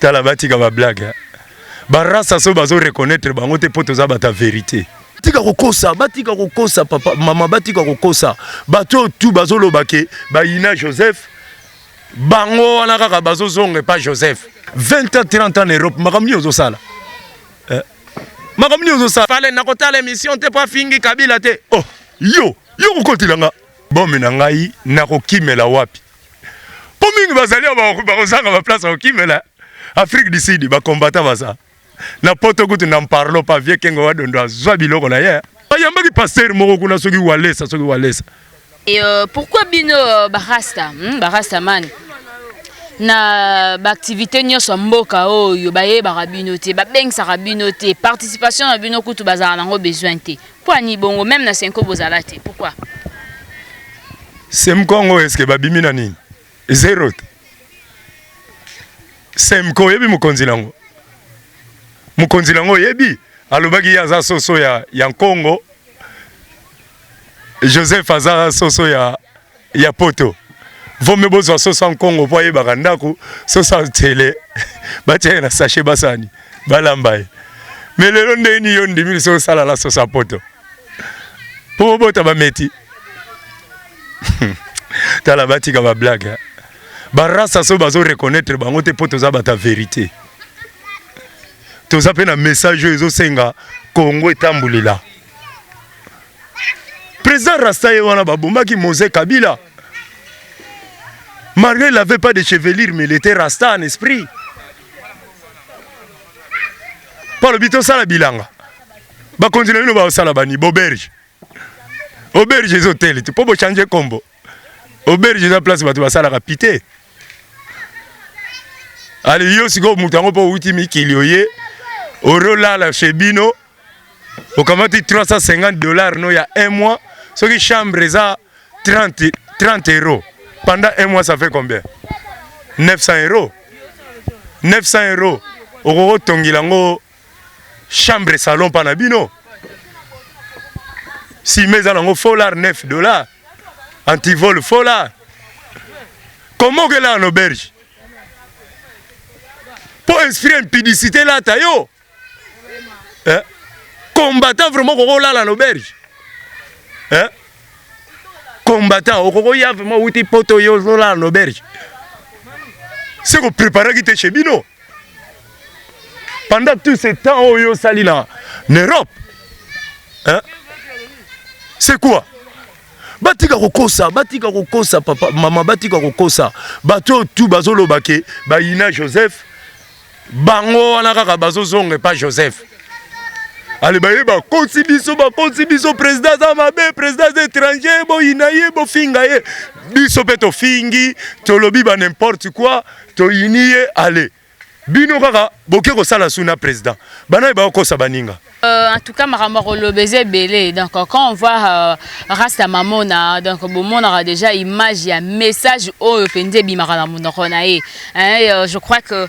Tala batika ba blague. Ba rasa so bazo reconnaître bango te po toza bata vérité. Tika kokosa, batika kokosa papa, mama batika kokosa. Bato oyo tout bazoloba ke bayina Joseph bango wana kaka bazozonga epa Joseph. 20 ans 30 ans na Europe makambo nini ozosala? Eh? Makambo nini ozosala? Fale nakotala émission te po afingi Kabila te. Oh, yo, yo kokotela nga. Bome na ngai nakokimela wapi? Mpo mingi bazali awa bakozanga ba place ya kokimela. Afrique du Sud ba combattants baza. Na poto kutu n'en parlons pas vieux Kengo wa Dondo azwa biloko na ye. Bayambaki pasteur moko kuna soki Walesa soki Walesa. Et euh, pourquoi bino euh, ba rasta, ba rasta man na ba activité nyonso ya mboka oyo bayebaka bino te, babengisaka bino te, participation na bino kutu bazala nango besoin te. Pourquoi ni bongo même na Senko bozala te? Pourquoi? Semko yango eske babimi na nini? Zero te. Semko oyebi mokonzi nango? Mokonzi nango oyebi? Alobaki ye aza soso ya, ya Nkongo. Joseph aza soso ya, ya poto. Vome bozwa soso ya Nkongo mpo ayebaka ndako, soso ya tele batia ye na sachet basani balamba ye. Me lelo ndenge nini yo ndimi lisusu osala na soso ya poto mpo bobota bameti? Tala batika ba blague. Ba rasa so bazo reconnaître bango te mpo toza bata verite. Toza mpe na message oyo ezosenga Congo etambolela. Président Rasta ye wana babombaki Mose Kabila. Malgré il n'avait pas de chevelure, mais il était Rasta en esprit. Palo tosala bilanga. Bakonzi na bino basala bani boberge. Auberge eza hotel te po bo changer kombo. Auberge eza place bato basalaka pite. Ale yo sikoyo moto yango mpo outi mikili oye orolala chez bino okamati 350 dollars no ya un mois, soki chambre eza 30 euros pendant un mois, ça fait combien? 900 euros. 900 euros okoki otongela yango chambre salon mpa na bino. Sima eza nango folar 9 dollars, antivol folar. Comment okelala na auberge mpo esprit impudicité elata yo, eh? Combattant vraiment, okoki olala na auberge, eh? Combattant okoki oya vraiment outi poto, yo ozolala na auberge, se kopreparaki te chez bino pendant tout ce temps oyo osali na Europe, hein? C'est quoi? Batika kokosa, batika kokosa papa, mama batika kokosa. Bato oyo tu bazoloba ke bayina Joseph bango wana kaka bazozonga epa Joseph. Ale baye bakosi biso, bakosi biso, président aza mabe, président aza étranger, boyina ye, bofinga ye. Biso mpe tofingi, tolobi ba n'importe quoi, toyini ye. Ale bino kaka boke kosala suna président, bana bakokosa baninga. En tout cas, makambo ya koloba eza ebele. Donc quand on voit Rasta Mamona, donc bomonaka déjà image ya message oyo mpenza ebimaka na monoko na ye, hein. Je crois que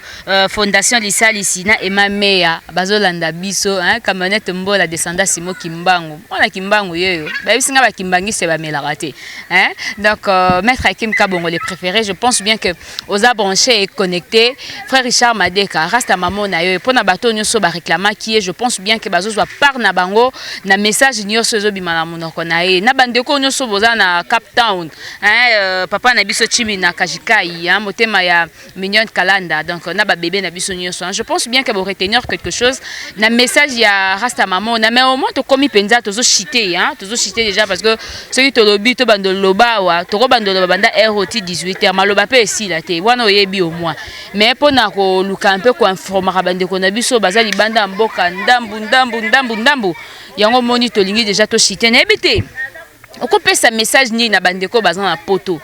Fondation Lisalisi na Ema Meya bazolanda biso, hein, camionnette Mbola descenda Simo Kimbangu, mwana Kimbangu yeyo bayebisi nga bakimbangisi bamelaka te, hein. Donc maître Hakim Kabongo le préféré, je pense bien que oza branché et connecté. Frère Richard Madeka, Rasta Mamona yo mpona bato nyonso baréclamaki ye, je pense bien que bazozwa part na bango na message nyonso ezobima na monoko na ye. Na bandeko nyonso boza na Cape Town, hein, papa na biso Chimi na Kajikai, hein, motema ya Mignonne Kalanda, donc na babebe na biso nyonso, hein, je pense bien que boretenir quelque chose na message ya Rasta Mamona. Mais au moins tokomi mpenza tozochite, hein, tozochite déjà, parce que soki tolobi tobanda loba awa, tokobanda loba banda heure oti 18 heures, maloba mpe esila te wana oyebi au moins. Mais mpona koluka mpe koinformaka bandeko na biso baza libanda ya mboka, ndambu ndambu ndambu ndambu yango moni tolingi déjà tochite. Nayebi te okopesa message nini na bandeko baza na poto,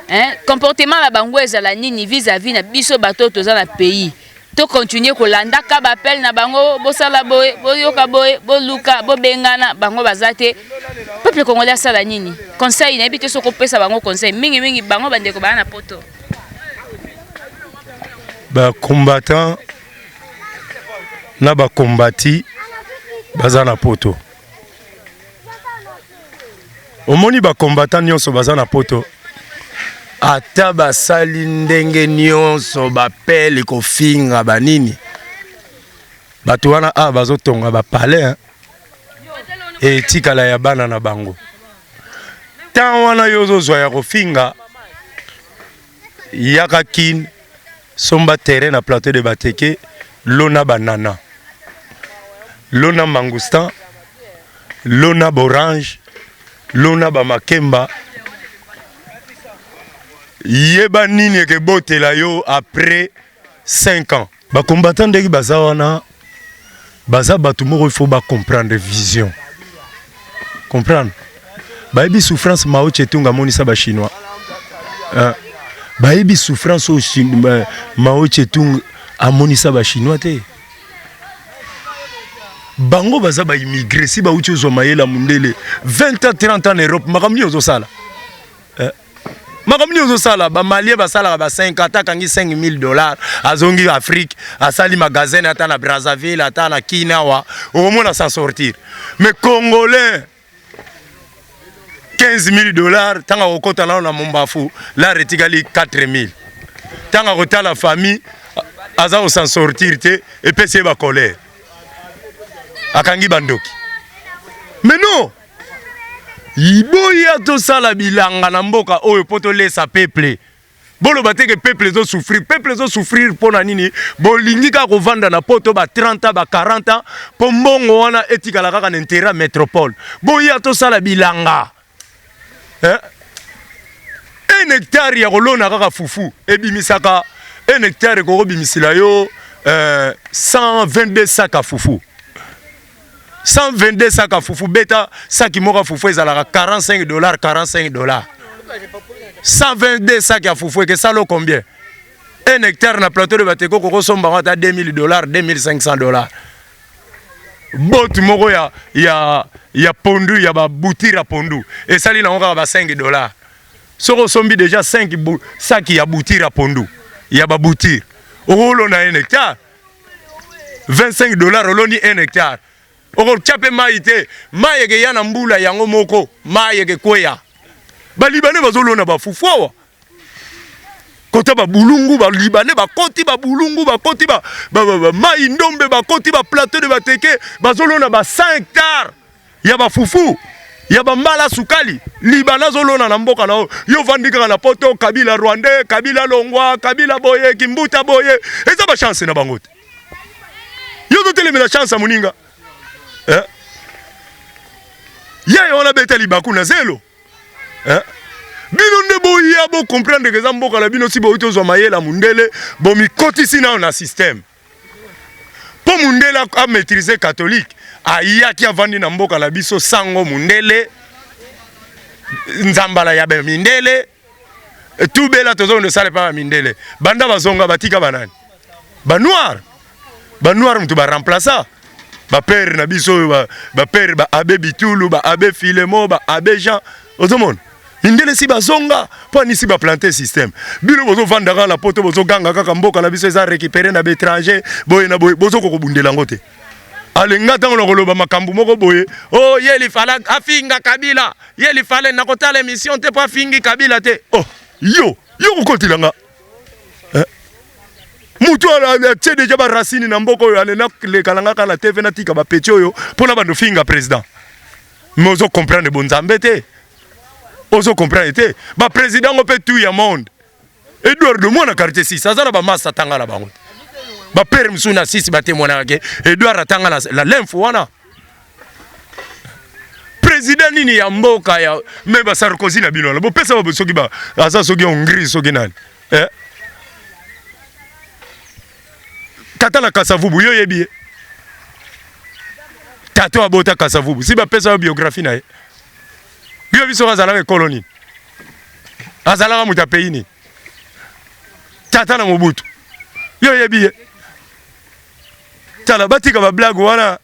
hein? Comportement na bango ezala nini vis-à-vis na biso bato oyo toza na pays? Tocontinue kolandaka baappel na bango, bosala boye, boyoka boye, boluka bobengana bango, baza te. Peuple congolais asala nini? Conseil, nayebi te soki opesa bango conseil mingimingi, bango bandeko baya na poto. Bacombattant na bakombati baza na poto, omoni bacombattant nyonso baza na poto. Ata basali ndenge nyonso, bapele kofinga banini, bato wana awa bazotonga bapalais etikala ya bana na bango. Ntango wana yo ozozwa ya kofinga, yaka Kin, somba terrain na Plateau de Bateke, lona banana, lona mangoustan, lona borange, lona bamakemba. Yeba nini ekebotela yo après 5 ans. Bacombattant ndenge baza wana, baza bato moko, il faut bacomprendre vision, comprendre. Bayebi souffrance Mao Tse-tung amonisa Bachinois. Bayebi souffrance oyo Mao Tse-tung amonisa Bachinois te. Bango baza baimmigré, si bauti ozwa mayele ya mondele, 20 ans, 30 ans na Europe. Makambo nini ozosala? Makambo nini ozosala? Bamalien basalaka ba 5, ata akangi 5000 $, azongi Afrique, asali magasin, ata na Brazzaville, ata na Kine awa, okomona s'en sortir. Mais Congolais, 15 000 dollars, ntango akokɔta nano na mombafu, lare etikali 4 000. Ntango akotala famille, aza kos'en sortir te, epesi ye bacolère, akangi bandoki. Mais non, boya tosala bilanga na mboka oyo mpo tolesa peuple. Boloba te ke peuple ezosouffrir. Peuple ezosouffrir mpo na nini? Bolingi kaka kovanda na Poto ba 30 ans, ba 40 ans, mpo mbongo wana etikala kaka na intérêt ya métropole. Boya tosala bilanga, eh? 1 hectare ya kolona kaka fufu ebimisaka, 1 hectare ekokobimisila yo 122 sac ya fufu. 122 sac ya fufu, beta saki moko ya fufu ezalaka 45 $, 45 $. 122 sac ya fufu ekesala combien? 1 hectare na Plateau de Bateke, kokosomba ata 2000 $, 2500 $. Bote moko ya pondu, ya babutire ya pondu, esali nango kaka ba 5 $. Soki osombi déjà 5 saki ya butire ya pondu, ya babutire, okolona 1 hectare, 25 $, oloni 1 hectare. Okotya mpe mai te, mai ekeya na mbula yango moko, mai ekekweya. Balibanais bazolona bafufu awa, kota babulungu. Balibanais bakoti babulungu, bakoti mai ndombe, bakoti baplateau de Bateke, bazolona ba 100 hectare ya bafufu, ya bambala sukali. Libana azolona na mboka na oyo, yo ovandi kaka na Poto. Kabila rwandais, Kabila longwa, Kabila boye, kimbuta boye, eza bachance na bango te. Yo ozotelemela chance ya moninga, eh? Ye wana beta libaku na zelo, eh? Bino nde boya bocomprendre ke eza mboka na bino. Si boyi tozwa mayele ya mundele, bomikotisi nano na système, mpo mundele amaîtrise catholique, ayaki avandi na mboka na biso. Sango mundele, nzambala ya bamindele, tubela tozonda osala epa bamindele. Banda bazonga, batika banani? Banoir. Banoir mutu baremplaça bapère na biso oyo, bapère, baabbé Bitulu, baabbé Filemo, baabbé Jean. Ozomona mindele si bazonga mpo anisi baplante système. Bino bozovanda kaka na Poto, bozoganga kaka mboka na biso eza récupéré na baétranger, boye na boye, bozokoka kobundela yango te. Alenga ntango na koloba makambo moko boye, o oh, ye lifala afinga Kabila, ye lifale nakotala émission te mpo afingi Kabila te. Oh, yo yo kokotilanga, eh? Mutu atie déjà baracine na mboka oyo, ale nalekala nga kaka na TV, natika bapeti oyo mpona bando finga président. Mais ozo comprendre bonzambe te, ozo comprendre te. Baprésident ngo mpe tout ya monde, Edouard de mwana quartier 6 aza na bamasa, atanga na bango te. Bapere mosusu na 6 batemoinaka ke Edouard atanga na lemfu wana. Président nini ya mboka ya me baSarkozy na bino wana, bopesa soki aza soki Hongrie, soki nani, eh? Tata na Kasavubu, yo oyebi ye? Tata abota Kasavubu, si bapesa yo biographie na ye, yo biso azalaka ekolo nini? Azalaka moto ya pays nini? Tata na Mobutu, yo oyebi ye? Tala, batika bablague wana.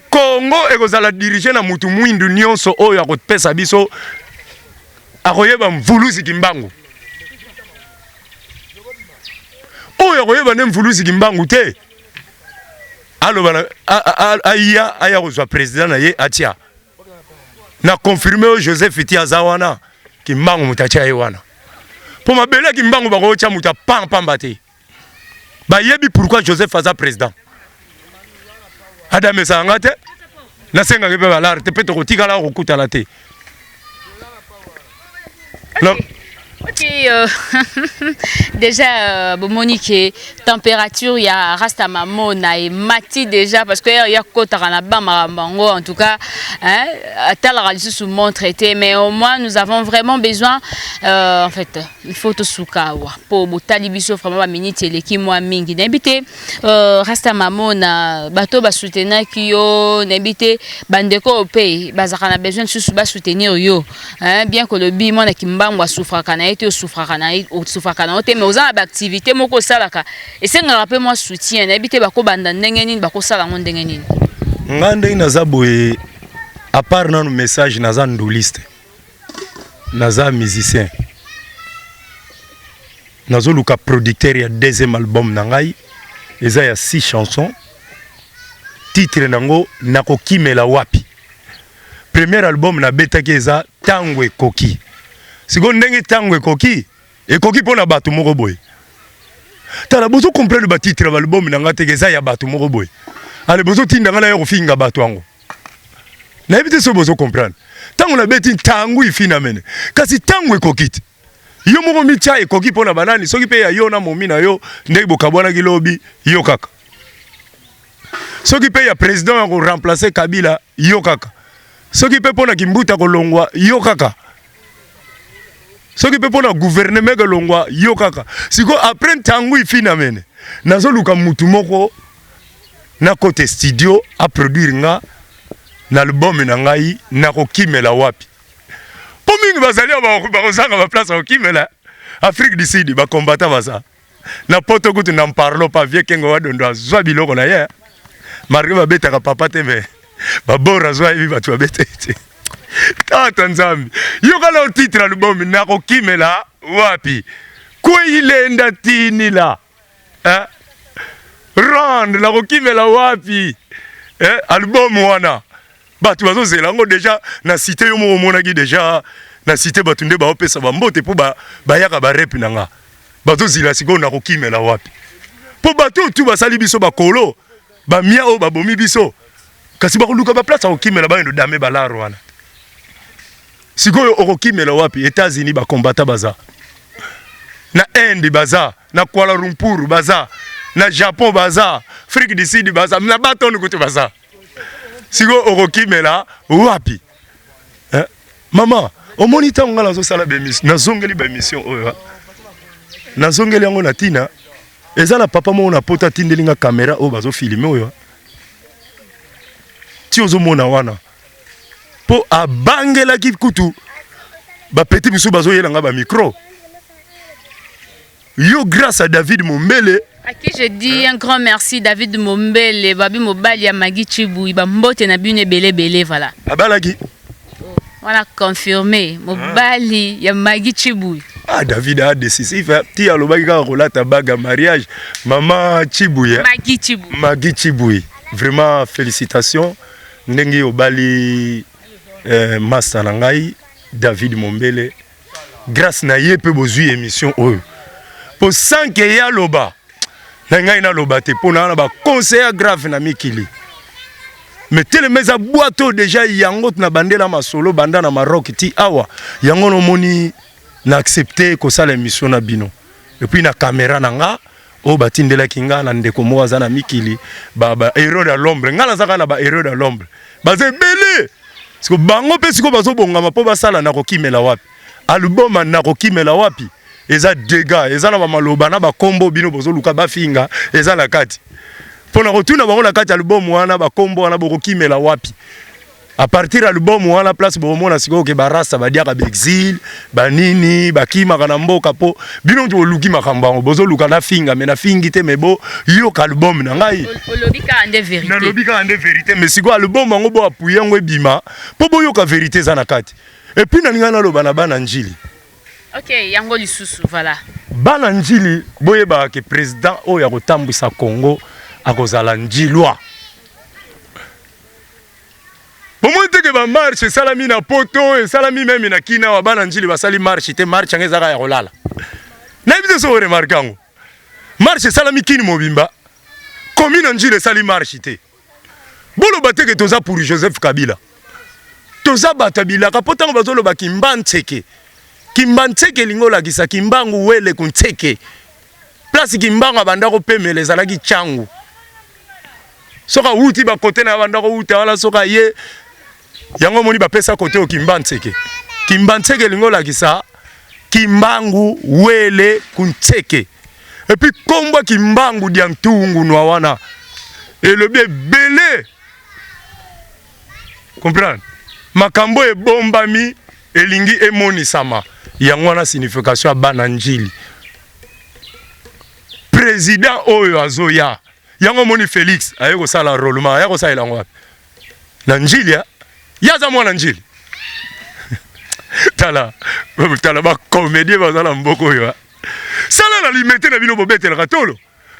Congo ekozala dirigé na mutu mwindu nyonso oyo akopesa biso, akoyeba Mvuluzi Kimbangu. Oyo akoyeba nde Mvuluzi Kimbangu te, aloba aya aya kozwa président na ye atia na confirme oyo Joseph ti aza wana. Kimbangu moto atia ye wana. Mpo mabele ya Kimbangu bakotya moto ya pamba te. Bayebi pourquoi Joseph aza président. Adam esanga te, nasengaki mpe balare te, mpe tokotikala kokutana te. Ok, déjà, bomoni ke température ya Rasta Mamona emati déjà parce que ya kotaka na ba makambo, en tout cas, hein, atalaka lisusu montre te, mais au moins nous avons vraiment besoin, en fait, il faut tosuka awa po botali biso vraiment baminiti eleki mwa mingi. Nayebi te, Rasta Mamona, bato basoutenaki yo, nayebi te, bandeko mpe bazalaka na besoin lisusu basoutenir yo, hein, bien kolobi mwana Kimbangu asouffraka na ye te, osouffraka na ye, osouffraka na yo te, mais oza na baactivité moko osalaka, esengaka mpe mwa soutien. Nayebi te bakobanda ndenge nini, bakosala yango ndenge nini. Nga ndenge naza boye, à part nanu message, naza nduliste, naza musicien, nazoluka producteur ya deuxième album na ngai. Eza ya 6 chansons, titre nango Nakokimela wapi. Premier album nabetaki eza Ntango ekoki. Sikoyo ndenge ntango ekoki, ekoki mpo na bato moko boye. Tala, bozo comprendre batitre ya baalbum na ngai teke eza ya bato moko boye. Ale, bozotinda ngai naya kofinga bato yango, nayebi te soki bozo comprendre. Ntango nabeti ntango ifinamene, kasi ntango ekoki te. Yo moko mitya ekoki mpo na banani? Soki mpe ya yo na momi na yo ndenge bokabwanaki lobi, yo kaka. Soki mpe ya président ya koremplacer Kabila, yo kaka. Soki mpe mpo na Kimbuta kolongwa, yo kaka. Soki mpe mpo na gouvernement kolongwa, yo kaka. Sikoyo après ntango ifinamene, nazoluka mutu moko na kote studio aproduire nga na album na ngai Nakokimela wapi, mpo mingi bazali awa bakozanga baplace ya kokimela. Afrique du Sud bakombata baza na poto kutu n'en parlons pas. Vieux Kengo Wadondo azwa biloko na ye malgré babetaka papa te, mais babor azwa, yebi bato babeta te. Tata Nzambe, yoka na titre album Nakokimela wapi. Kweyilenda tinila, eh? Rendre Nakokimela wapi, eh? Album wana bato bazozela yango déjà na cité. Yo moko omonaki déjà na cité, bato nde baopesa bambote mpo bayaka barep na nga, bazozila sikoyo Nakokimela wapi, mpo bato oyo tu basali biso bakolo bamia oyo babomi biso, kasi bakoluka baplace ya kokimela, bayendo dame balaro wana. Sikoyo okokimela wapi? États-Unis bakombata baza, na Inde baza, na Kuala Lumpur baza, na Japon baza, Afrique du Sud baza, na batoni kutu baza. Sikoyo okokimela wapi, eh? Mama, omoni ntango ngai nazosala baémission, nazongeli baémission oyo, nazongeli yango na ntina eza na papa moko na poto atindeli nga caméra oyo bazofilmer oyo ti ozomona wana, mpo abangelaki kutu bapeti misusu bazoyela nga bamicro yo, grâce à David Mombele. À qui je dis un grand merci, David Mombele, Babi Mobali ya Magi Chibou, ba mbote na bino ebele ebele, voilà. Abalaki. Voilà, confirmé, Mobali ya Magi Chibou. Ah, David a décisif, ti alobaki kaka kolata bague ya mariage mama Chibou. Magi Chibou. Magi Chibou. Vraiment félicitations ndenge obali master na ngai David Mombele. Grâce na ye mpe bozwi émission oyo, mpo sans ke ye aloba na ngai naloba te, mpo na wana baconseil grave na mikili. Mais telema, eza bwato oyo déjà yango na bandela masolo banda na Maroc ti awa. Yango nomoni na accepte kosala émission na bino, et puis na caméra na nga oyo batindelaki nga na ndeko moko aza na mikili, ba, ba héros de l'ombre. Nga naza kaka na ba héros de l'ombre, baza ebele. Siko bango mpe sikoyo bazobongama mpo basala Nakokimela wapi, album Nakokimela wapi. Eza dega, eza na bamaloba na bakombo bino bozoluka bafinga, eza na kati mpo na kotuna bango na kati album wana, bakombo wana bokokimela wapi. À partir album wana, place bokomona sikoyo ke barasta badiaka baexil banini bakimaka na mboka, mpo bino mutu boluki makambo yango, bozoluka nafinga, mais nafingi te. Mais boyoka album na ngai. Olobi kaka nde vérité. Nalobi kaka nde vérité, mais sikoyo album yango bo appuyer yango ebima mpo boyoka vérité eza na kati. Et puis nalingai naloba na bana Njili. Ok, yango lisusu, voilà. Bana Njili, boyebaka ke président oyo akotambwisa Congo akozala Njilwa. Bomoni teke bamarche esalami na poto, esalami même na kina awa, bana Njili basali marche te. Marche yango ezaka ya kolala. Nayebi te soki oremarke yango. Marche esalami kini mobimba, commune ya Ndjili esali marche te. Boloba te ke toza pour Joseph Kabila. Toza bato ya bilaka mpo ntango bazoloba Kimbanseke, Kimbanseke elingi olakisa Kimbangu wele kunseke. Place Kimbangu abanda kopemela ezalaki Tshangu. Soki awuti bakote na abanda kowuta wana soki aye yango omoni bapesa kote oyo Kimbanseke. Kimbanseke elingi olakisa Kimbangu wele kunseke. Et puis kombo Kimbangu dia ntungu nwa wana elobi ebele. Comprendre? Makambo ebombami elingi emonisama. Yango wana signification ya bana Ndjili. President oyo azoya yango omoni Felix aye kosala enrôlement, aya kosalela yango wapi? Na Ndjili. Ye aza mwana Ndjili. Tala tala ba comédien baza na mboka oyo. Sala na limete na bino bobetelaka tolo.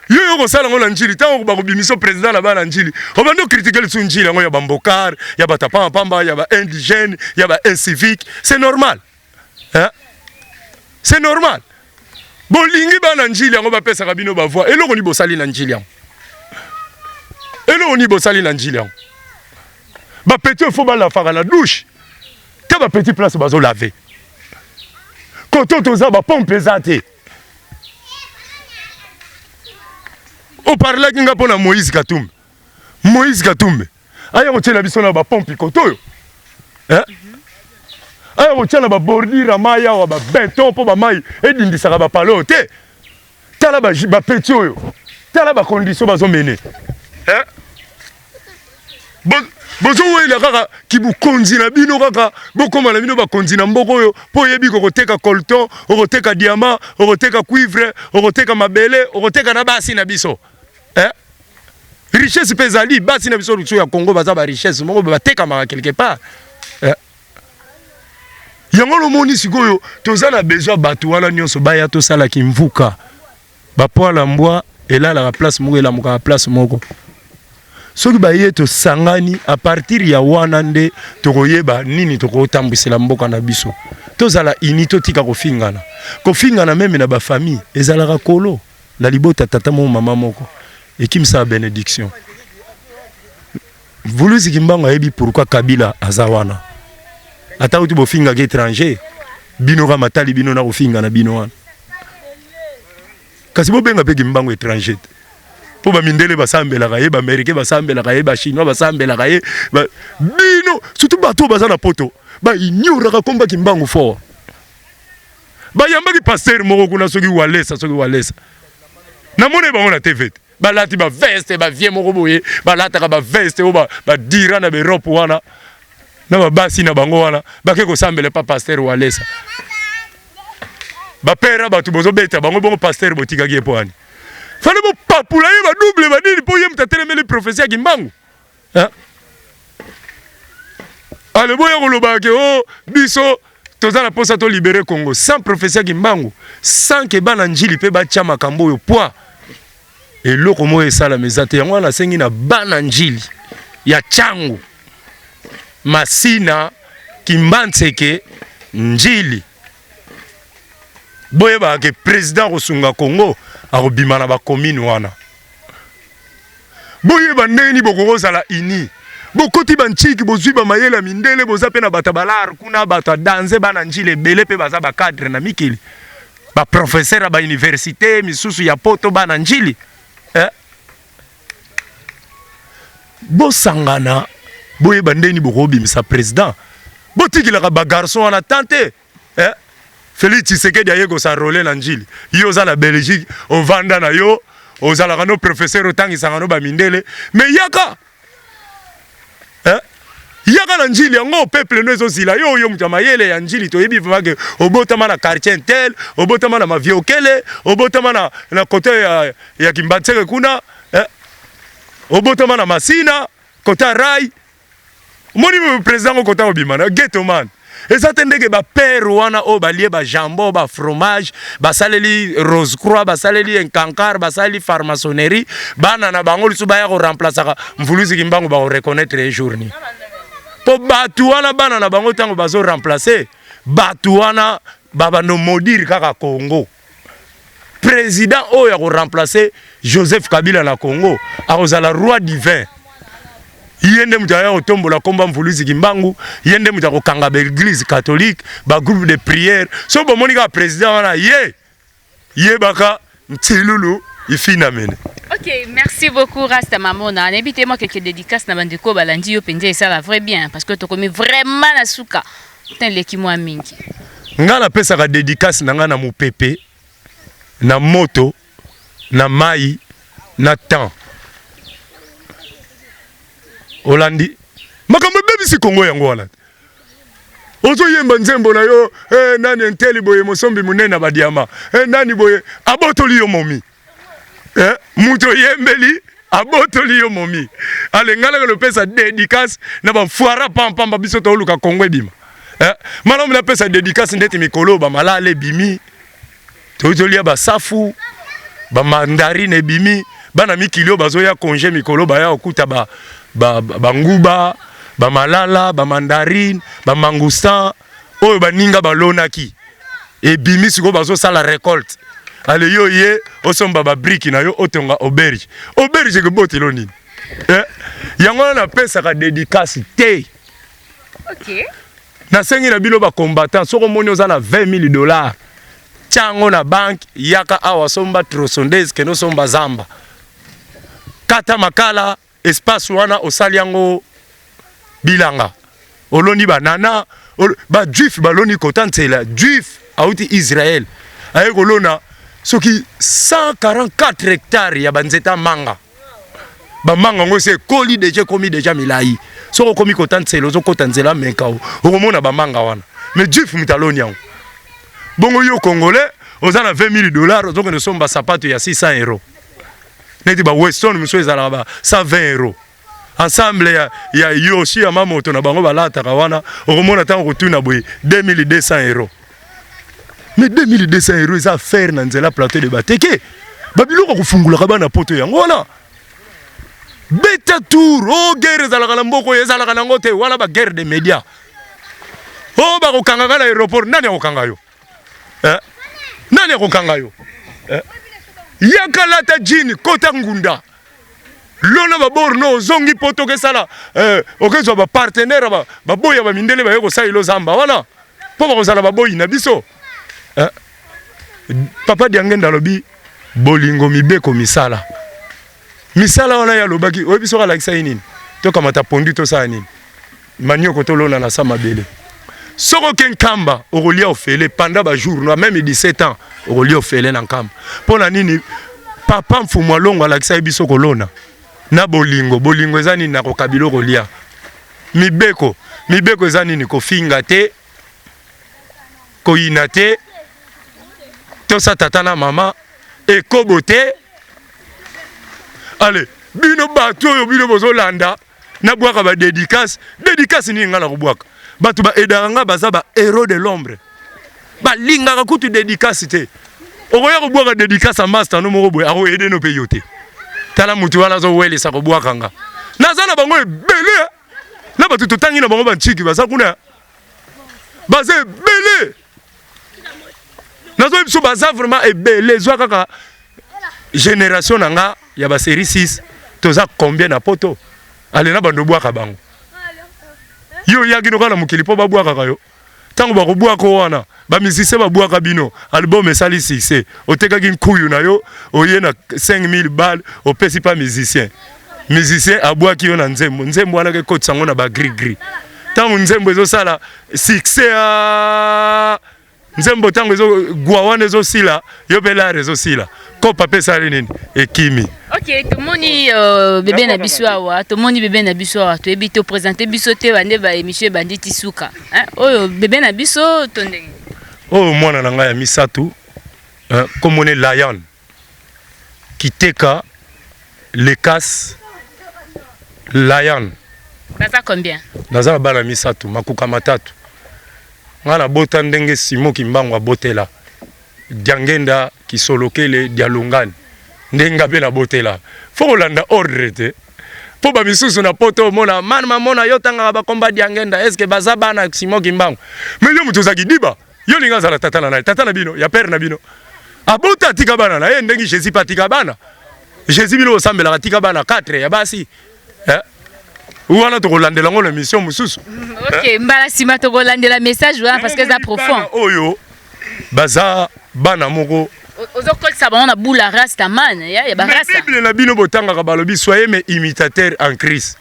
Yo yo kosala ngo na Ndjili ntango bakobimisa président na bana Ndjili obandi okritike lisusu Ndjili yango ya bambokar ya bato pamba pamba ya ba indigène ya ba incivique. C'est normal, hein? C'est normal. Bolingi bana Ndjili yango bapesaka bino bavoi. Eloko nini bosali na Ndjili yango? Eloko nini bosali na Ndjili yango? Bapeti oyo fo balafaka na douche te, bapeti place bazolave koto toza bapompe eza te. Oparlaki nga mpo na Moïse Katumbi. Moïse Katumbi aya kotiela biso na bapompe koto oyo, eh? Aya kotia na babordure ya mai awa, babeton mpo bamai edindisaka bapale oyo te. Tala bapeti oyo, tala bacondition bazomene, eh? Bozowela kaka kibukonzi na bino, kaka bokóma na bino bakonzi na mboka oyo, mpo oyebi kokoteka colton, okoteka diamant, okoteka cuivre, okoteka mabele, okoteka na basi na biso, eh? Richesse mpe ezali basi na biso lusu ya Congo, baza ba richesse moko batekamaka quelque part, eh? Yango lomoni sikoyo toza na besoin bato wana nyonso baya tosalaki mvuka bapoila mbwa elalaka place moko, elamukaka place moko. Soki baye tosangani, à partir ya wana nde tokoyeba nini tokotambwisela mboka na biso. Tozala uni, totika kofingana. Kofingana meme na bafamille ezalaka kolo na libota, tata moko mama moko, ekimisaka bénédiction. Vuluzi Kimbangu ayebi pourquoi Kabila aza wana. Ata uti bofingaka étranger bino, kaka matali bino na kofinga na bino wana, kasi bobenga mpe Kimbangu étranger te, mpo bamindele basambelaka ye, baaméricain basambelaka ye, bachinois basambelaka ye. Bino surtout bato oyo baza na poto baignoraka komba Kimbangu fort. Bayambaki pasteur moko kuna, soki Walesa, soki Walesa, namoni bango na TV te, balati baveste bavie moko boye, balataka baveste oyo badira na baEurope wana na babasi na bango wana, bake kosambela pa pasteur Walesa. Bapera bato bozobeta bango bongo, pasteur botikaki ye mpo ani fale bopapula ye badouble banini, mpo ye moto atelemeli prophétie ya Kimbangu. Ale boya kolobaka ke o biso toza na mposa tolibere Congo sans prophétie ya Kimbangu, sans ke bana Njili mpe batya makambo oyo poids, eloko moko esalama eza te. Yango wana asengi na bana Njili ya Tshangu, Masina, Kimbanseke, Njili, boyebaka ke président akosunga Congo akobima na bacommune wana. Boyeba ndenge nini bokoki kozala uni. Bokoti bantiki, bozwi bamayele ya mindele, boza mpe na bato ya balare kuna, bato ya danze, bana Njili ebele mpe baza bacadre na mikili, baprofesseur ya bauniversité misusu ya poto, bana Njili, eh? Bosangana, boyeba ndenge nini bokobimisa président. Botikilaka bagarçon wana tan te, eh? Félix Tshisekedi aye kos'enrôler na Njili, yo oza na Belgique, ovanda na yo, ozalaka no professeur, otangisaka no bamindele, mais yaka, eh? Yaka na Njili yango, peuple no ezozila yo. Yo moto ya mayele ya Njili, toyebi vraiment ke obotama na quartier tel, obotama na Maviokele, obotama na kote ya Kimbanseke kuna, eh? Obotama na Masina kota ya rai. Omoni président ngo kota obima na ghetto man. Eza te ndenge bapere wana oyo balie bajambon, bafromage, basaleli rose croix, basaleli enkankar, basaleli franc-maçonnerie, bana na bango lisusu baya koremplaçaka Mvuluzi Kimbangu, bakoreconnaître ye jour nini? Mpo bato wana, bana na bango, ntango bazoremplace bato wana, babando maudire kaka Congo. Président oyo akoremplace Joseph Kabila na Congo akozala roi divin. Ye nde moto aya kotombola komba Mvuluzi Kimbangu, ye nde moto akokanga ba église catholique, ba groupe de prière. So bomoni kaka président wana ye yebaka Ntilulu ifinamene. Ok, merci beaucoup Rasta Mamona. Nayebi te mwa quelques dédicaces na bandeko balandi yo mpenza esala vrai bien parce que tokomi vraiment na suka. Te eleki mwa mingi. Nga napesaka dédicace na nga na mopepe, na moto, na mai, na temps. Olandi makambo ebebisi Kongo yango wana. Ozoyemba nzembo na yo eh, nani enteli boye mosombi monene na badiama eh, nani boye abotoli yo momi eh, moto oyembeli abotoli yo momi. Ale ngai naka lopesa dédicace na bafoira pampamba, biso toluka Kongo ebima eh, malamu napesa dédicace ndeti mikolo bamalala ebimi, tozolia basafu, bamandarine ebimi, bana mikili oyo bazoya congé mikolo baya kokuta banguba, bamalala, bamandarine, bamangoustan oyo baninga balonaki ebimi, sikoyo bazosala récolte. Ale yo ye osomba babriques na yo, otonga auberge. Auberge ekobotelo nini eh? Yango wana napesaka dédicace te. Nasengi na bino bacombattant, soki omoni oza na 20 000 $, tia yango na banque, yaka awa, somba tronçonneuse, kende osomba zamba, kata makala, espace wana osali yango bilanga, oloni banana. Bajuif baloni kota nzela. Juif auti Israel aye kolona soki 144 hectare ya banzete ya manga. Bamanga yango esi ekoli déjà, ekomi déjà milai. Soki okomi kota nzela, ozokota nzela meka, okomona bamanga wana. Mais juif moto aloni yango. Bongo yo Congolais oza na 20 000 $, ozokende somba sapato ya 600 €, neti ba Weston mosusu ezalaka ba 120 € ensemble ya Yoshi ya mamoto na bango balataka wana. Okomona ntango kotuna boye 2200 €. Mais 2200 € eza affaire na nzela Plateau de Bateke. Babiloko kofungulaka bana poto yango wana. Beta tour o oh, guerre ezalaka na mboka oyo, ezalaka nango te wana, baguerre de média oyo bakokangaka na aéroport. Nani akokanga yo eh? Nani akokanga yo eh? Yaka, lata jean, kota ngunda, lona baborno, ozongi poto, okesala eh, okezwa bapartenaire baboya bamindele baye kosalela ozamba wana mpo bakozala baboyi na biso eh? Papa Diangenda alobi bolingo, mibeko, misala. Misala wana ye alobaki, oyebi soki alakisa ye nini? Tokamata pondu, tosala nini? Manioko, tolona na sa mabele. Soki oke Nkamba, okolia ofele pendant bajour no, même 17 ans okolia ofele na Nkamba. Mpo na nini? Papa Mfumu Alongo alakisa ye biso kolona na bolingo. Bolingo eza nini? Na kokabila okolia. Mibeko, mibeko eza nini? Kofinga te, koyina te, tosa tata na mama, ekobo te. Ale bino bato oyo bino bozolanda, nabwaka badédicace. Dédicace nini ngai nakobwaka? Bato baaidaka nga baza ba héros de l'ombre, balingaka kutu dédicace te. Okoya kobwaka dédicace ya master no moko boye, akoaider no mpe yo te. Tala mutu wana azowelisa kobwaka nga. Naza na bango ebele, na bato totangi na bango bantiki baza kuna, baza ebele. Nazoyebi biso baza vraiment ebele. Ezwa kaka génération na nga ya basérie 6, toza combien na poto? Ale na bando obwaka bango, yo oyaki noka na mokili mpo babwakaka yo. Ntango bakobwaka wana, bamusicien babwaka bino, album esali succès, otekaki nkuyu na yo, oye na 5000 bal, opesi pa musicien, musicien abwaki yo na nzembo. Nzembo wana ekotisa yango na bagris-gris. Ntango nzembo ezosala succès, nzembo ntango ezogwa wana, ezosila, yo mpe lare ezosila, kopa mpe esali nini? Ekimi. Ok, tomoni bebe na biso awa, tomoni bebe na biso awa. Toyebi te, oprésente biso te. Bande baémission ebandi ti suka, oyo bebe na biso to ndenge? Oyo mwana na ngai ya misato, komone Lion Kiteka Lekas Lion. Baza combien? Naza na bana misato, makuka matatu. Ngai nabota ndenge Simo Kimbangu abotela Diangenda, Kisolokele, Dialungani, ndenge nga mpe nabotela. Fo kolanda ordre te, mpo bamisusu na poto omona mane mamona yo tangaka bakomba Diangenda, est-ce baza bana Simo Kimbangu? Mais yo moto ozalaki diba, yo olingi azala tata na nani? Tata na bino ya père na bino. Abota atika bana na ye ndenge Jésus mpe atika bana. Jésus bino bosambelaka atika bana 4 ya basi. Eh? Wana tokolandela yango na émission mosusu. Ok, mbala nsima tokolandela message wana parce que eza profond. Oyo baza bana moko ozokolisa bango na bula rastaman ya barasta. Bible na bino botangaka balobi soyez mes imitateurs en Christ.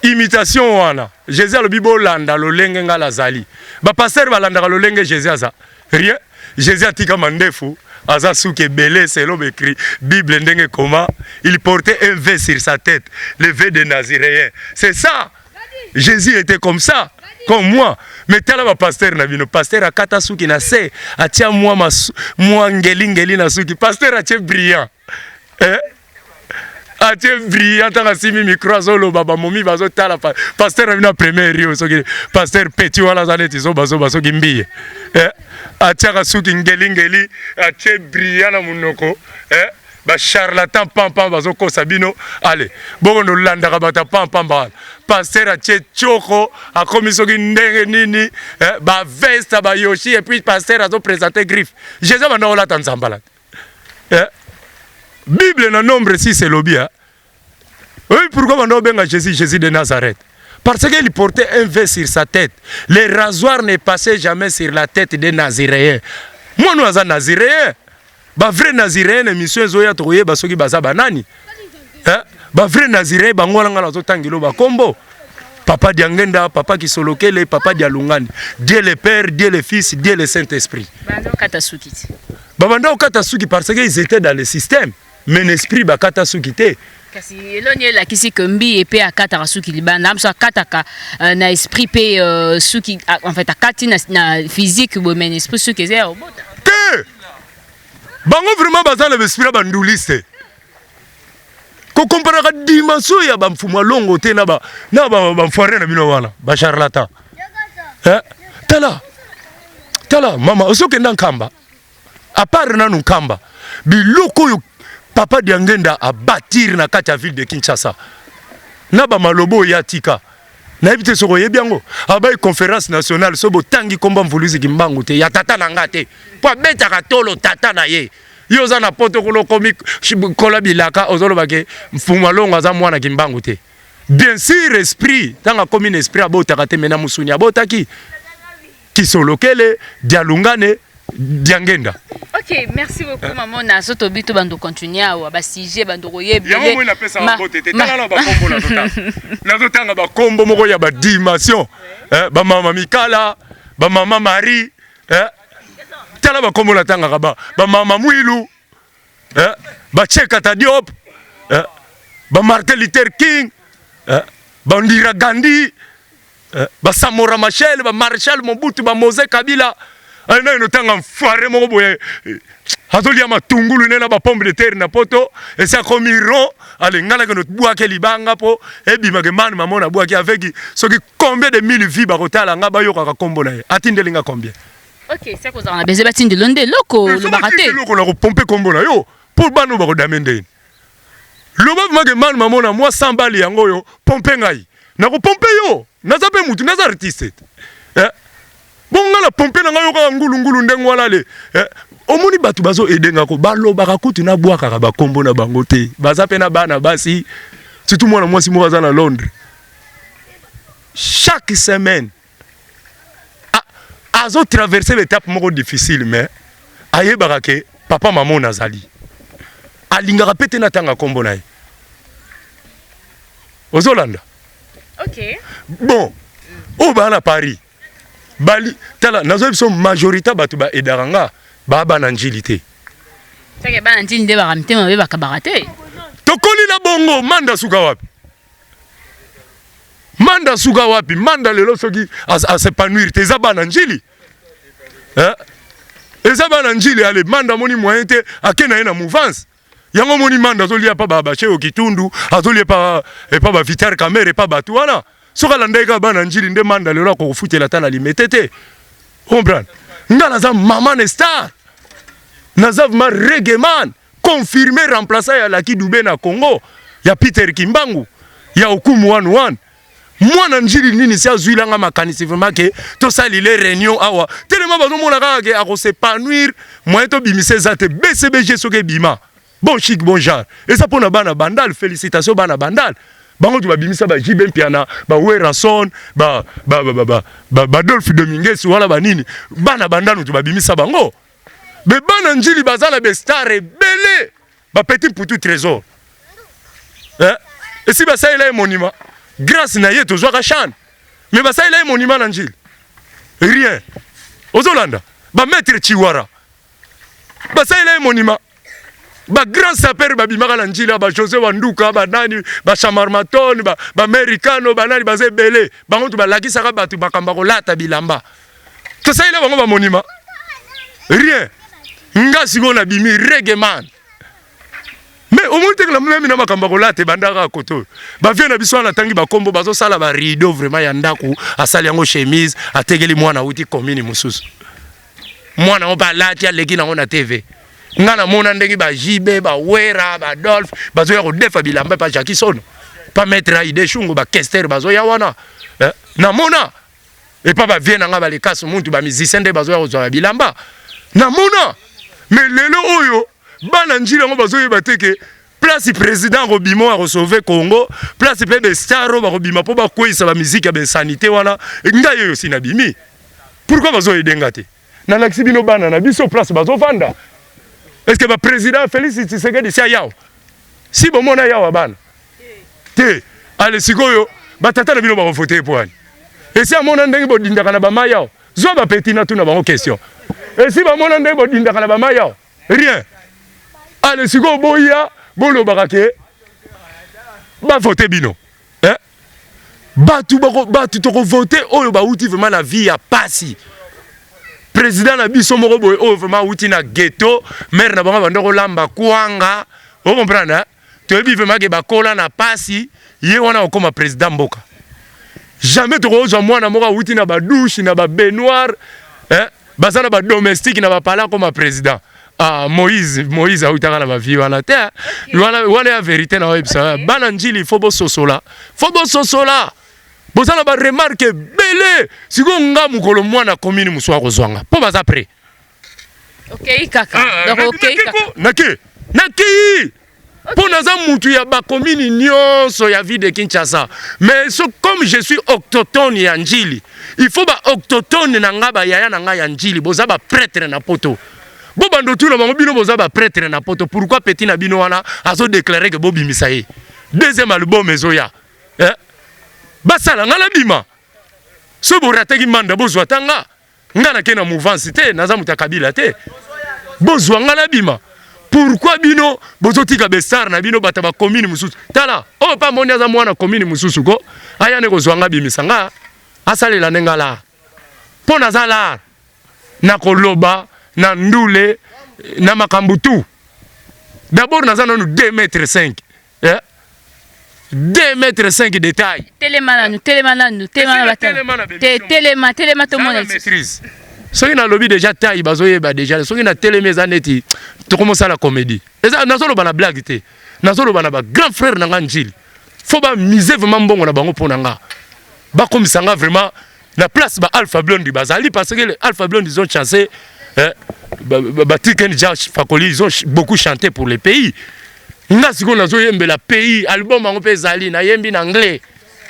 Imitation wana Jésus alobi bolanda lolenge nga lazali. Ba pasteur balandaka lolenge Jésus aza. Rien. Jésus atika mandefu aza suki ebele selon écrit Bible ndenge koma il portait un V sur sa tête, le V de Naziréen. C'est ça. Jésus était comme ça, comme moi. Mais tala ba pasteur na bino, pasteur akata suki na se, atia mwa mwa ngeli ngeli na suki. Pasteur atie brillant. Eh? Atie brillant ntango asimbi micro azoloba, bamomi bazotala pasteur na bino ya première rio, soki pasteur petit wana aza neti zobazoba soki mbiye. Eh? Atiaka suki ngelingeli, atie brillant na monoko. Eh? Ba charlatan pampa bazokosa bino. Ale bongo nolandaka bato ya pampa wana. Pasteur atie tioko akomi soki ndenge nini, eh, ba veste ba yoshi, et puis pasteur azo présenter griffe. Jésus banda olata nzambala. Eh? Bible na nombre 6 elobi hein? Oui, pourquoi banda obenga Jésus Jésus de Nazareth? Parce qu'il portait un V sur sa tête. Le rasoir ne passait jamais sur la tête des Naziréens. Moi nous aza Naziréen. Ba vrai Naziréen émission ezoya tokoyeba soki baza banani. Hein? Ba vrai Naziréen bango wana nga nazotangelo ba kombo. Papa Diangenda, Papa Kisolokele, Papa Dialungani. Dieu le Père, Dieu le Fils, Dieu le Saint-Esprit. Banda okata suki ti. Babanda okata suki parce qu'ils étaient dans le système. Mais l'esprit bakata suki te. Kasi eloni elakisi ke mbi epe akataka suki libanda, amso akataka na esprit pe suki, en fait akati na physique boye, mais na esprit suki eza ya obota. Te! Bango vraiment baza na esprit ya banduliste. Kokomparaka dimension ya bamfumu alongo te na ba na ba bamfoire na bino wana ba charlatan. Eh? Tala. Tala mama osokenda Nkamba. À part nanu Nkamba, biloko oyo Papa Diangenda a bâtir na kati ya ville de Kinshasa. Na ba malobo oyo atika. Nayebi te soki oyebi yango. Abai conférence nationale so botangi komba Mvuluzi Kimbangu te ya tata na nga te. Po abetaka tolo tata na ye. Yo oza na poto kuna okomi kola bilaka ozoloba ke Mfumu Alongo aza mwana Kimbangu te. Bien sûr esprit, ntango akomi na esprit abotaka te, mais na musuni abotaki. Kisolokele, Dialungane, Diangenda. Ok, merci beaucoup maman. Na soto bito bando continuer awa ba sujet bando koyebele. Yango moi napesa mbote te. Tala na ba kombo na zotanga. Nazotanga ba kombo moko ya ba dimension. Eh, ba mama Mikala, ba mama Marie, eh. Tala ba kombo na tangaka ba ba mama Mwilu, eh, ba Chekata Diop, eh, ba Martin Luther King, eh, ba Indira Gandhi, ba Samora Machel, ba Marshal Mobutu, ba Mose Kabila. Aina ino tanga mfoire moko boye azolia matungulu ne na ba pomme de terre na poto esi akomi ro ale nga nakende bwake libanga po ebimake mani mamona bwaki avec soki combien de mille vie bakotala nga bayokaka kombo na ye atindeli nga combien. Ok, c'est kozala na besoin batindelo nde eloko olobaka te. Eloko na kopompe kombo na yo po bana oyo bakodame ndeni loba vraiment ke mani mamona mwa 100 bali yango oyo pompe ngai nakopompe yo naza mpe mutu naza artiste eh? Bongo nga na pompe na ngai yo kaka ngulu ngulu ndenge wana le eh? Omoni bato bazo aide nga ko balobaka kutu nabwakaka bakombo na bango te, baza mpe na bana basi, surtout mwana mwasi moko aza na Londres chaque semaine azo traverser l'étape moko difficile, mais ayebaka ke papa mama azali alingaka pe te natanga kombo na ye. Ozolanda? Ok. Bon, oyo baa na Paris bali tala nazoyebi biso majorité bato ba aidaka nga baa bana njili te. Seke bana njili nde baka mitema mabe bakabaka te. Tokoli na bongo manda suka wapi? Manda suka wapi? Manda lelo soki as'épanouir te eza bana njili. Eh? Eza bana njili ale manda moni moyen te ake na ye na mouvance. Yango moni manda azolia pa ba Basheo Kitundu, azolia pa epa ba Vitar Kamere epa bato wana. Soki alandaki kaka bana njili nde manda lelo akokofutela ata na limete te. Comprendre? Nga naza mama na star. Naza vraiment reggae man, confirmé remplaçant ya Lucky Dube na Congo, ya Peter Kimbangu, ya Okumu 11. Mwana Njili nini si azwilanga makanisi vraiment ke tosalile réunion awa telema, bazomona kaka ke akos'épanouir, moyen tobimisa eza te. BCBG soki ebima, bon chic bon genre, eza mpona bana Bandal. Félicitation bana Bandal, bango to babimisa ba JB Mpiana, ba Werrason, ba Adolphe Dominguez wana, banini, bana Bandal to babimisa bango. Be bana Njili baza na bestars ebele, bapetit Mputu Trésor, eh? Esi basalela ye monument, grâce na ye tozwaka CHAN, mais basalela ye monument na Njili, rien. Ozolanda bamaître Chiwara, basalela ye monument. Bagrand sapeur babimaka na Njila, bajosé Wanduka, banani, bachamarmatone, baamericano, banani, baza ebele. Bango to balakisaka bato makambo ya kolata bilamba, tosalela bango bamonument, rien. Nga sikoyo nabimi reggaeman, mais omoni teke na memi na makambo ya kolata ebandaka kote oyo. Bavie na biso wana, ntangi bakombo, bazosala barideau vraiment ya ndako, asali yango chemise, atekeli mwana auti commune mosusu, mwana ngo mpe alati, aleki nango na TV. Nga namona ndenge bajibe, bawera, badolphe bazoya kodefa bilamba pa Jacki Sono, pa maître Aide Shungu, bakester bazoya wana, eh? Namona epa bavie na nga balekasi muntu, bamusicien nde bazoya kozwa bilamba, namona. Mais lelo oyo bana Njili yango bazoyeba te ke place président akobima oyo akosauve Congo, place mpe bestar oyo bakobima mpo bakweyisa bamiziki ya bainsanité wana. Ngai oyo si nabimi, pourquoi bazoyede nga te? Nalakisi bino bana na biso place bazovanda. Est ce que baprésident Félix Tshisekedi si ayawa, si bomona yawa bana te? Ale sikoyo batata na bino bakovote po wani? Esi amona ndenge bodindaka na bamai awa? Zwa bapeti na tuna bango question, esi bamona ndenge bodindaka na bamai awa? Rien. Ale sikoyo boya bolobaka ke bavote bino, eh? Bato bato tokovote oyo bauti vraiment na vie ya pasi. Président na biso moko boye oyo vraiment auti na ghetto, mare na bango bando kolamba kwanga, ocomprendre, eh? Toyebi vraiment ke bakola na pasi, ye wana okóma président mboka. Jamais tokozwa mwana moko awuti na badouche, na babaignoire, eh? Baza na badomestique na bapala, akóma président. Ah, Moïse awutaka na bavie wana te wana, wana ya vérité na oyebisa bana Njili. Faut bososola, faut bososola, boza na baremarque ebele. Sikoyo nga mokolo mwana commune mosusu akozwanga mpo baza prêt. Okei kaka, donc okei kaka. Nake, nakei mpo naza mutu ya bakomini nyonso ya ville de Kinshasa, mais so, comme je suis autochtone ya Njili, il faut baautochtone na nga, bayaya na nga ya Njili, boza baprêtre na Poto, bobanda otuna bango: bino boza baprêtre na Poto, pourquoi petit na bino wana azodéclare ke bobimisa ye deuxième album ezoya, eh? Basala nga nabima. So borataki manda, bozwa ta nga. Nga nake na mouvance te, naza moto ya Kabila te, bozwa nga nabima. Pourquoi bino bozotika bestar na bino, bato ya bacommune mosusu? Tala oyo mpe amoni aza mwana commune mosusu ko aya nde kozwa nga, bimisa nga, asalela nde nga lar, mpo naza lar na koloba na ndule na makambo tu. D'abord naza nanu 2 mètre 5, eh? 2 mètre 5 de taille. Telema nanu, telema nanu, telema. Telema. Te, telema, telema, tomona. Maîtrise, soki nalobi déjà taille, bazoyeba déjà. Soki natelemi, eza neti tokomosala comédie, eza nazoloba na blague te, nazoloba na bagrand frère na nga Njili. Faut bamise vraiment mbongo na bango mpo na nga, bakomisa nga vraiment na place ba Alpha Blondy bazali, parce que les Alpha Blondy, ils ont chassé, eh, Batiken Jah Fakoly, ils ont beaucoup chanté pour le pays. Nga sikoyo nazoyembela pays, album yango mpe ezali nayembi na anglais,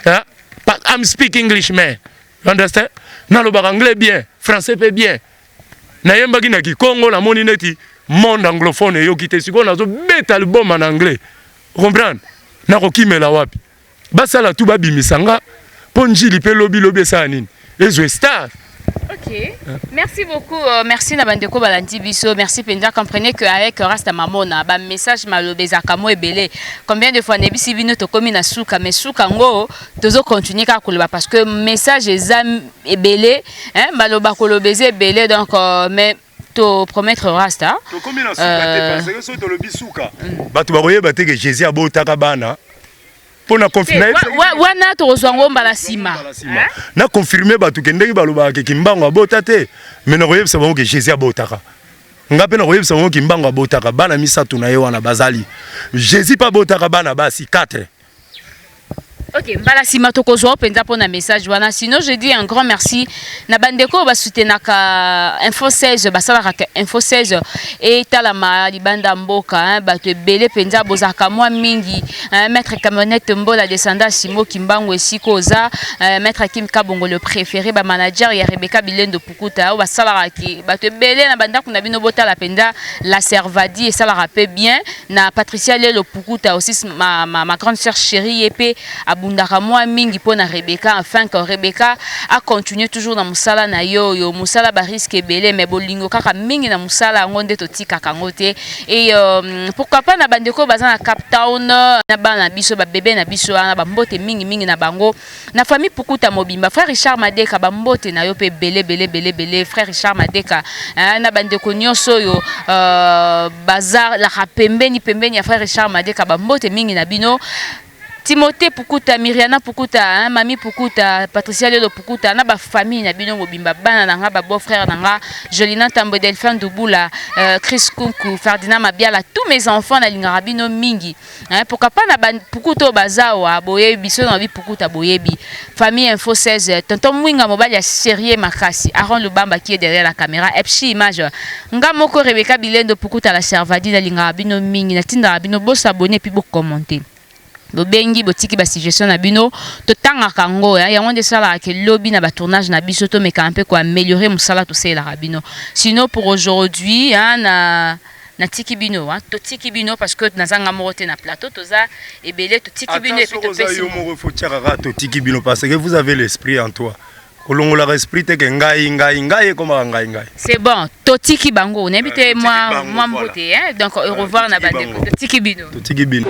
eh? I'm speak English man, you understand? Nalobaka anglais bien, français mpe bien. Nayembaki na kikongo, namoni neti monde anglophone eyoki te. Sikoyo nazobeta album en anglais, comprendre? Nakokimela wapi? Basala tu babimisa nga mpo Njili mpe lobi lobi esala nini, ezwe star. Ok, merci beaucoup. Merci na bandeko balandi biso. Merci penza. Comprenez que avec Rasta Mamona, ba message malobe ezaka mo ebele. Combien de fois nebisi bino tokomi na suka, mais suka ngo tozo continuer kaka koloba parce que message eza ebele, hein, maloba koloba eza ebele, donc mais to promettre Rasta. Tokomi na suka te, parce que soki tolobi suka, bato bakoyeba te ke Jésus abotaka bana mpo na wana tokozwa yango mbala nsima. Na confirme bato ke ndenge balobaka ke Kimbango abota te, mais nakoyebisa bango ke Jésus abotaka. Nga mpe nakoyebisa bango Kimbango abotaka bana misato na ye wana bazali. Jésus mpe abotaka bana basi 4. Ok, mbala nsima tokozwa mpenza mpona message wana. Sinon, je dis un grand merci na bandeko oyo basoutenaka Info 16, basalaka Info 16 etalama libanda mboka, hein, bato ebele mpenza bozalaka mwa mingi, hein. Maître Camionnette Mbola, descendant Simo Kimbangu, esika oza, maître Akim Kabongo le préféré, bamanager ya Rebeka Bilendo Pukuta oyo basalaka ke bato ebele na bandako na bino botala mpenza la Servadi, esalaka mpe bien. Na Patricia Lelo Pukuta aussi, ma grande sœur chérie, ye mpe abundaka mwa mingi mpo na Rebecca, afin que Rebecca acontinue toujours na mosala na ye oyo, mosala barisque ebele, mais bolingo kaka mingi na mosala yango nde totikaka yango te. Et pourquoi pas na bandeko baza na Cape Town, na bana na biso, babebe na biso wana, bambote mingimingi na bango, na famille Pukuta mobimba. Frère Richard Madeka, bambote na yo mpe ebele ebele ebele ebele, frère Richard Madeka, na bandeko nyonso oyo bazalaka pembeni pembeni ya frère Richard Madeka, bambote mingi na bino. Timothée Pukuta, Miriana Pukuta, hein, Mami Pukuta, Patricia Lelo Pukuta, na ba famille na bino mobimba, bana na nga, ba beau frère na nga, Jolina Tambo, Delphin Dubula, Chris Kunku, Ferdinand Mabiala, tous mes enfants na lingaka bino mingi. Hein, pourquoi pas na ba Pukuta bazawa, boyebi biso na bi Pukuta boyebi. Famille Info 16, tonton Mwinga mobali ya sérieux makasi, Aaron Lubamba qui est derrière la caméra, Epsi Image. Nga moko Rebecca Bilendo Pukuta la Servadi na lingaka bino mingi, na tinda bino bo s'abonner puis bo commenter. Bobengi, botiki basuggestion na bino, totangaka yango. Yango nde esalaka ke lobi na batournage na biso tomekaka mpe koaméliorer mosala tosalelaka bino. Sinon, pour aujourd'hui, hein, na natiki bino, hein, totiki bino parce que nazanga moko te na plateau, toza ebele. Totiki bino et puis topesi yo moko, faut tiaka kaka totiki bino parce que vous avez l'esprit en toi. Kolongolaka esprit te ke ngai ngai ngai ekomaka ngai ngai. C'est bon, totiki bango, nayebi te mwa mwa mbote, hein. Donc au revoir na bandeko, totiki bino. Totiki bino.